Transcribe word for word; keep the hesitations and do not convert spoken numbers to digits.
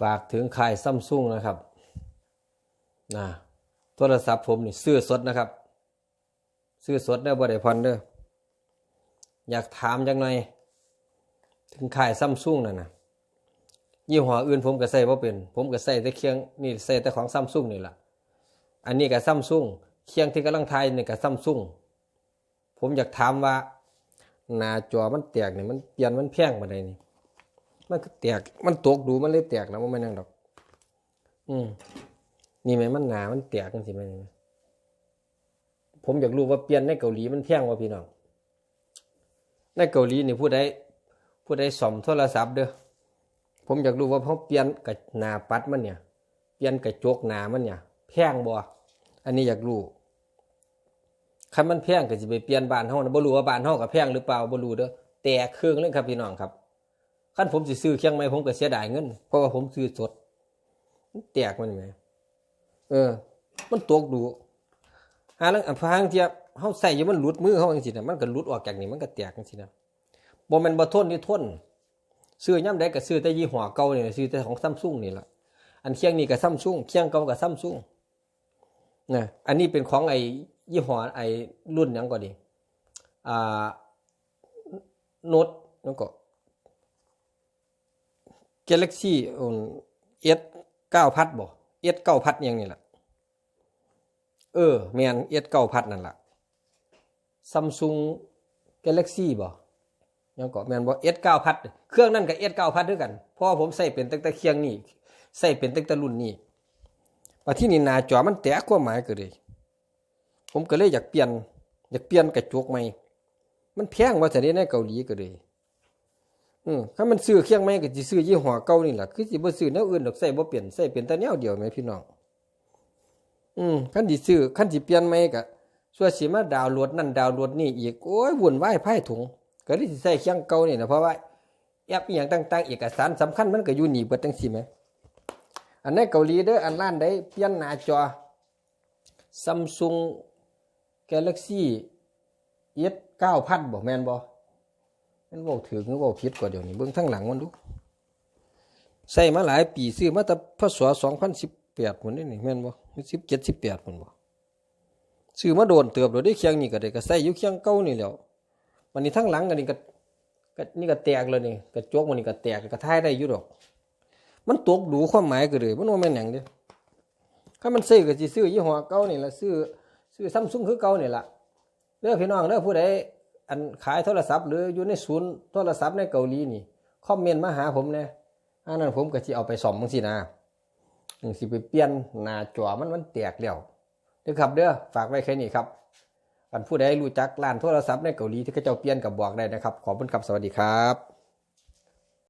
ฝากถึงค่ายซัมซุงนะครับ นะ โทรศัพท์ผมนี่ซื้อสดนะครับ ซื้อสดเด้อ บ่ได้ผ่อนเด้อ อยากถามจักหน่อย ถึงค่ายซัมซุงนั่นนะ ยี่ห้ออื่นผมก็ใช้บ่เป็น ผมก็ใช้แต่เครื่องนี่ ใช้แต่ของซัมซุงนี่ล่ะ อันนี้ก็ซัมซุง เครื่องที่กำลังถ่ายนี่ก็ซัมซุง ผมอยากถามว่า หน้าจอมันแตกนี่ มันเปลี่ยนมันแพงปานใดนี่ มันคือแตก มันตกดูมันเลยแตกนะ บ่แม่นหยังดอก อืม นี่แม่นมันหน้ามันแตกจังซี่แม่น ผมอยากรู้ว่าเปลี่ยนในเกาหลีมันแพงบ่พี่น้อง ในเกาหลีนี่ผู้ใด ผู้ใดซ่อมโทรศัพท์เด้อ ผมอยากรู้ว่าเขาเปลี่ยนกับหน้าปัดมันเนี่ย เปลี่ยนกระจกหน้ามันเนี่ย แพงบ่ อันนี้อยากรู้ คันมันแพงก็สิไปเปลี่ยนบ้านเฮานะ บ่รู้ว่าบ้านเฮาก็แพงหรือเปล่า บ่รู้เด้อ แตกเครื่องเลยครับพี่น้องครับ คันผมสิซื้อเครื่องใหม่ ผมก็เสียดายเงิน เพราะว่าผมซื้อสด มันแตกมันแหม เออ มันตกดู หาลาง หาลางเทื่อเฮาใช้อยู่มันหลุดมือเฮาจังซี่นะ มันก็หลุดออกจากนี่ มันก็แตกจังซี่นะ บ่แม่นบ่ทนนี่ทน ซื้อยามใดก็ซื้อแต่ยี่ห้อเก่านี่ล่ะ ซื้อแต่ของซัมซุงนี่ล่ะ อันเครื่องนี้ก็ซัมซุง เครื่องเก่าก็ซัมซุง นะ อันนี้เป็นของไอ้ยี่ห้อไอ้รุ่นหยังก็ดี อ่า โน้ต แล้วก็ Galaxy อืม S เก้าพัดบ่ S เก้าพัดหยังนี่ล่ะ เออ แม่น S เก้าพัดนั่นล่ะ Samsung Galaxy บ่ หยังก็แม่นบ่ S เก้าพัด เครื่องนั่นก็ S เก้าพัดคือกัน เพราะว่าผมใช้เป็นตั้งแต่เครื่องนี้ ใช้เป็นตั้งแต่รุ่นนี้ บัดทีนี้หน้าจอมันแตก ความหมายก็เลย ผมก็เลยอยากเปลี่ยน อยากเปลี่ยนกระจกใหม่ มันแพงว่าซั่นเด้ ในเกาหลีก็เลย อืม คันมันซื้อเครื่องใหม่ก็สิซื้อยี่ห้อเก่านี่ล่ะ คือสิบ่ซื้อแนวอื่นดอก ใช้บ่เป็น ใช้เป็นแต่แนวเดียวแหมพี่น้อง อืม คันสิซื้อ คันสิเปลี่ยนใหม่ก็ ซั่วสิมาดาวน์โหลดนั่นดาวน์โหลดนี่อีก โอ้ย วุ่นวายพายถุง ก็เลยสิใช้เครื่องเก่านี่นะ เพราะว่าแอปอิหยังต่างๆ เอกสารสำคัญมันก็อยู่นี่เบิดจังซี่แหม อันในเกาหลีเด้อ อันร้านใดเปลี่ยนหน้าจอ Samsung Galaxy S เก้าพัดบ่ แม่นบ่ มันเว้าถูกหรือเว้าผิดกว่าเดี๋ยวนี้ เบิ่งทางหลังมันดู ใช้มาหลายปี ซื้อมาแต่ พ.ศ. สองพันสิบแปด พุ้นเด้นี่ แม่นบ่ สิบเจ็ด สิบแปด พุ้นบ่ ซื้อมาโดนเติบแล้วเด้ เครื่องนี้ก็ได้ ก็ใช้อยู่เครื่องเก่านี่แหล้ว บัดนี้ทางหลังอันนี้ก็ ก็ นี่ก็แตกแล้วนี่ กระจกมันนี่ก็แตก ก็ถ่ายได้อยู่ดอก มันตกดู ความหมายก็เลย มันบ่แม่นหยังเด้ คันมันซื้อก็สิซื้อยี่ห้อเก่านี่ล่ะ ซื้อ ซื้อ Samsung คือเก่านี่ล่ะ เด้อพี่น้องเด้อ ผู้ใด อันขายโทรศัพท์ หรืออยู่ในศูนย์โทรศัพท์ในเกาหลีนี่ คอมเมนต์มาหาผมแหน่ อันนั้นผมก็สิเอาไปซ่อมจังซี่นะ อืม สิไปเปลี่ยนหน้าจอมัน มันแตกแล้ว เด้อครับเด้อ ฝากไว้แค่นี้ครับ อันผู้ใดรู้จักร้านโทรศัพท์ในเกาหลีที่เขาเจ้าเปลี่ยนก็บอกได้นะครับ ขอบคุณครับ สวัสดีครับ